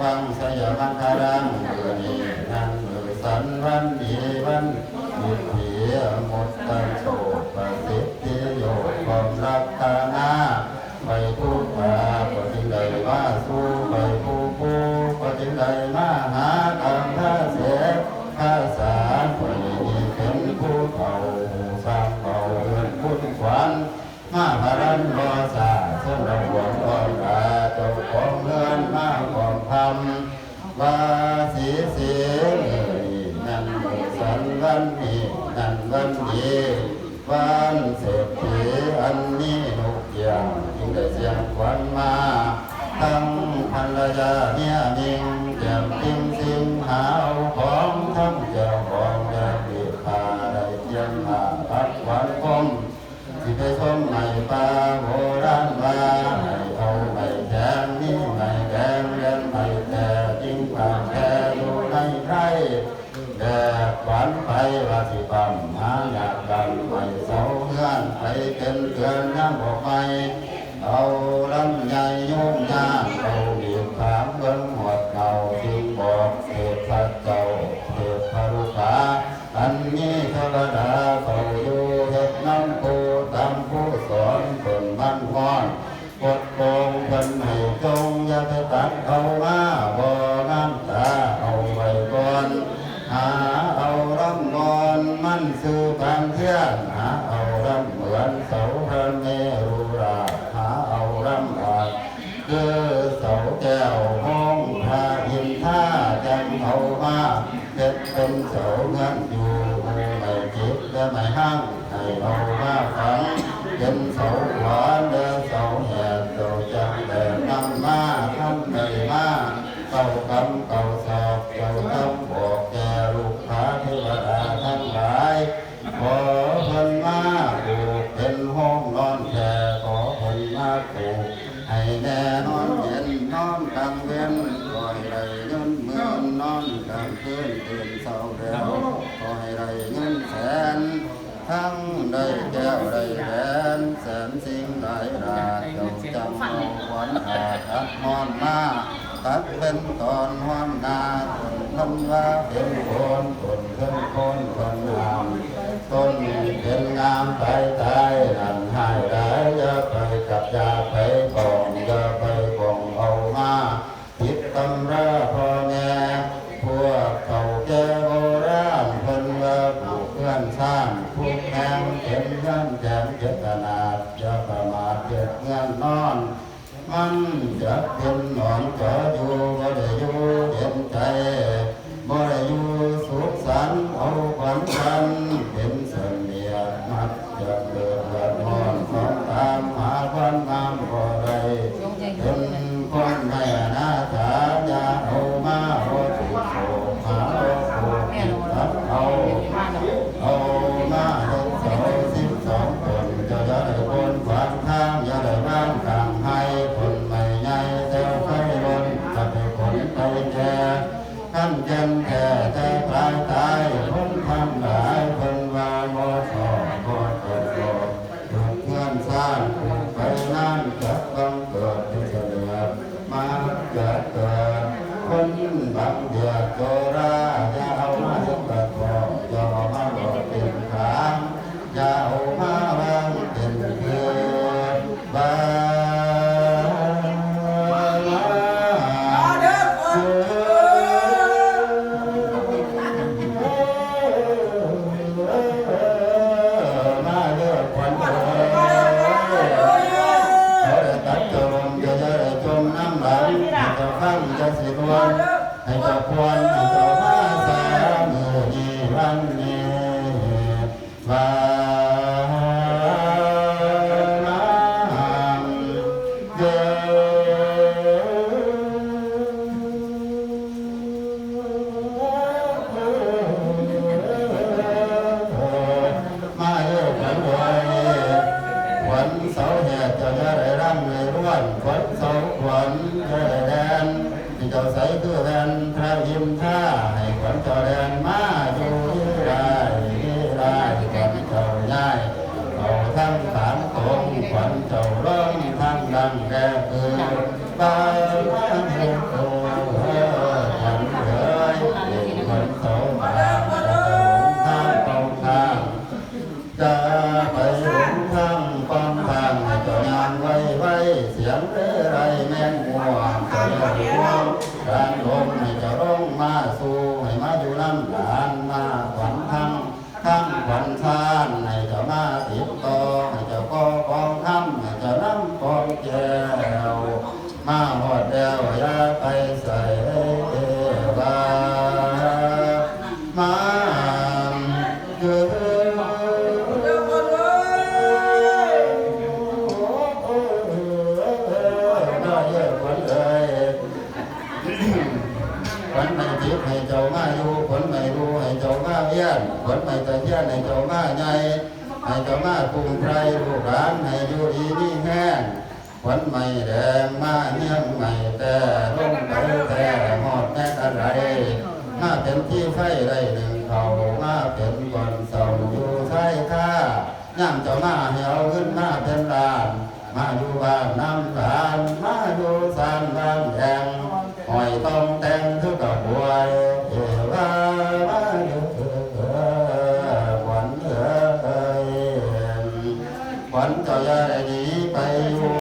ວັງໄຊຍະມັງຄະລັງ ມື້ນີ້ແມ່ນມື້ສັນວັນດີວັນສິດທິມຸດຕະໂຊກປະສິດທິໂຍກ ພ້ອມລັກຂະນາ ໄຫວ້ພູປ່າກໍຈຶ່ງໄດ້ມາສູ່ ໄຫວ້ພູພູກໍຈຶ່ງໄດ້ມາຫາ ກຳພາເສກພາສາ ກໍນີ້ເປັນຜູ້ເຖົ້າ ສ້າງເບົາເຮືອນຄຸນຂວັນ ມາພະລັນບໍ່ຊ້າ ເຊີນລະຫວງອ້ອມລາ ເຈົ້າຂອງເຮືອນມາພ້ອມພຳ ວ່າສີສີ ມື້ນີ້ແມ່ນມື້ສັນວັນນີ້ແມ່ນວັນດີ ວັນເສດຖີອັນມີນົກກ້ຽງ ຈຶ່ງໄດ້ສຽງຂວັນມາ ທັງພັນລະຍາເມຍມິ່ງ ແກ້ມຕິ່ງສິງຫາເອົາຂອງ ທັງແກ້ວຂອງແລະລີບຜ້າ ໄດ້ກຽມຜ້າຮັບຂວັນຄົມ ຊິໄປຊົມໄມ້ປ່າໂບລານວ່າ ໃຫ້ເອົາໄມ້ແຂງ ມີໄມ້ແດງແລະໄມ້ແກ່ ຈິງການແຜ່ຢູ່ໃນໄພ ແບກຂວັນໄປວ່າຊິປ້ຳ ຫາຍາກກຳໄມ້ເສົາເຮືອນ ໄປເປັນເຮືອນຍາມອອກໃໝ່ ເອົາລຳໄຍໂຍມຍາມ ເອົາມີດຖາມເບິ່ງຫວດເງົາ ຈຶ່ງບອກເທບພະເຈົ້າ ເທບພະລຸກຂາ ອັນມີເທວະດາເຝົ້າຢູ່ເຮັດນຳຜູ້ຕາມຜູ້ສອນ ຕົ້ນມັນຮ້ອນ ກົດໂກງເພິ່ນໃຫ້ຈົ່ງ ຢ່າໄປຕັດເອົາມາ ບໍ່ງາມຕາເອົາໄວ້ກ່ອນ ຫາເອົາລຳບ່ອນ ມັນຊື່ປານທຽນ ຫາເອົາລຳເໝືອນເສົາພະເມລຸລາດ ຫາເອົາລຳອາດ ຄືເສົາແກ້ວໂຮງພະອິນທາ ຈັ່ງເອົາມາເຮັດເປັນເສົາເຮືອນຢູ່ ໝູ່ໄມ້ຈິກແລະໄມ້ຮັງ ໃຫ້ເອົາມາຝັງເປັນເສົາຂວັນ ແລະເສົາແຫກ ເຈົ້າຈັ່ງໄດ້ນຳມາ ຄັນໄດ້ມາເກົ້າກຳເກົ້າສອບ ເຈົ້າຈັ່ງບອກແກ່ລູກຄ້າເທວະດາທັງຫຼາຍ ຂໍເພິ່ນມາປູກເປັນໂຮງນອນແທ້, ຂໍເພິ່ນມາປູກໃຫ້ແນ່ນອນເຢັນນອນກາງເວັນ, ຂໍໃຫ້ໄດ້ເງິນໝື່ນນອນກາງຄືນຕື່ນເຊົ້າແລ້ວ, ຂໍໃຫ້ໄດ້ເງິນແສນ ທັງໄດ້ແກ້ວໄດ້ແຫວນແສນສິ່ງຫຼາຍຫຼາຍ, ເຈົ້າຈັ່ງເອົາຂວັນອາດອັດຮ້ອນມາ ຕັດເປັນຕອນຮ້ອນໜ້າ ຕົ້ນເພິ່ນວ່າເປັນໂຄນ ຕົ້ນເທິງໂຄນເພິ່ນຫາມ ຕົ້ນເປັນງາມປາຍຕາຍນັ້ນ ຮ້າຍຫຼາຍຢ່າໄປກັບ ຢ່າໄປປ້ອງ ຢ່າໄປປ້ອງເອົາມາ ຜິດຕຳລາພໍ່ແມ່ ພວກເຖົ້າແກ່ໂບລານ ເພິ່ນວ່າປູກເຮືອນຊ້າງ ທຸກແຫ່ງເປັນເຮືອນແຂງເຈັດຂະໜາດ ຢ່າປະໝາດເຮັດເຮືອນນອນ ມັນຈະເປັນໜອນຈະຢູ່ ບໍ່ໄດ້ຢູ່ເຢັນໃຈ ບໍ່ໄດ້ຢູ່ສຸກສັນ ເອົາຂວັນສັນເປັນສະເໜຽດ ມັກຈະເກີດເດືອດຮ້ອນ ຕ້ອງຕາມຫາຄວາມງາມບໍ່ໄດ້ ເປັນຄົນໄຮ້ອະນາຖາ ຢ່າເອົາມາບໍ່ຖືກໂສກ ຫາບໍ່ຜູກຕິດກັບເອົາ ເອົາມາເຮັດເສົາສິບສອງຕົ້ນ ເຈົ້າຢ່າໄດ້ໂກນຂວາງທາງ ຢ່າໄດ້ວາງກາງໄຮ່ ຕົ້ນໄມ້ໃຫຍ່ແຕ່ໄຟຫຼົ່ນ ຢ່າໄປຂົນໄປແກ່ ຄັນແກ່ນແທ້ແຕ່ປາຍຕາຍ ຄົນທັງຫຼາຍເພິ່ນວ່າບໍ່ຊອບ ບໍ່ເກີດໂລດ ເກີດເຮືອນຊານ ປູກໄປນານຈັກບັງເກີດເປັນສະເໜືອດ ມັກຈະເກີດຄົນບັງເບີດໂຈລາ ຢ່າເອົາມາເຮັດກະທ້ອງ ຢ່າເອົາມາຫຼອກເປັນຂາງ ຢ່າເອົາມາວາງເປັນຄືບາ ມາເດີຂວັນເອີຍ ເຂົາໄດ້ຕັດຈະລົມ ຢ່າໄດ້ຈົມນ້ຳຫຼັງ ໃຫ້ເຈົ້າຟັງຢ່າຊິລວມ ໃຫ້ເຈົ້າຄວນ ໃຫ້ເຈົ້າມາສາ ມື້ນີ້ວັນນີ້ ວ່າມາເດີ ມາເດີຂວັນເອີຍ ຂວັນເສົາແຫດ ເຈົ້າຢ່າໄດ້ລຳໄດ້ລວນ ຂວັນເສົາຂວັນຢ່າໄດ້ແລ່ນ ໃຫ້ເຈົ້າໃສຄືແວ່ນພະອິນທາ ໃຫ້ຂວັນເຈົ້າແລ່ນມາຢູ່ທີ່ລາຍ ທີ່ລາຍ ຂວັນເຈົ້າຍ້າຍເຂົ້າທາງຂາງຕົງ ຂວັນເຈົ້າລົງທາງດັງແລຄືບາງເອີຍ ເອີ ການລົມໃຫ້ເຈົ້າລົງມາສູ່ ໃຫ້ມາຢູ່ນຳຫຼານ ມາຂວັນທາງ ທາງຂວັນທານ ໃຫ້ເຈົ້າມາຕິດຕໍ່ ໃຫ້ເຈົ້າກໍ່ກອງທຳ ໃຫ້ເຈົ້ານຳກອງແກ້ວ ມາຮອດແລ້ວຢ່າໄປໃສ ວ່າມາເດີ ມາເດີຂວັນເອີຍ ຂວັນໄມ້ທິບໃຫ້ເຈົ້າມາຢູ່ ຂວັນໄມ້ລູໃຫ້ເຈົ້າມາວຽນ ຂວັນໄມ້ຕະຄຽນໃຫ້ເຈົ້າມາໃຫຍ່ ໃຫ້ເຈົ້າມາກຸ້ມໄພ ລູກຫຼານໃຫ້ຢູ່ດີມີແຮງ ຂວັນໄມ້ແດງມາຮຽງໄມ້ແຕ່ ລົງໄປແຕ່ຮອດແມ່ກະໄດ ມາເປັນທີ່ໄຟໄດ້ໜຶ້ງເຂົ້າ ມາເປັນບ່ອນເຊົາຢູ່ຊາຍຄາ ຍາມເຈົ້າມາໃຫ້ເອົາເງິນມາເປັນລ້ານ ມາຢູ່ບ້ານນຳຫຼານ ມາຢູ່ຊານບ້ານ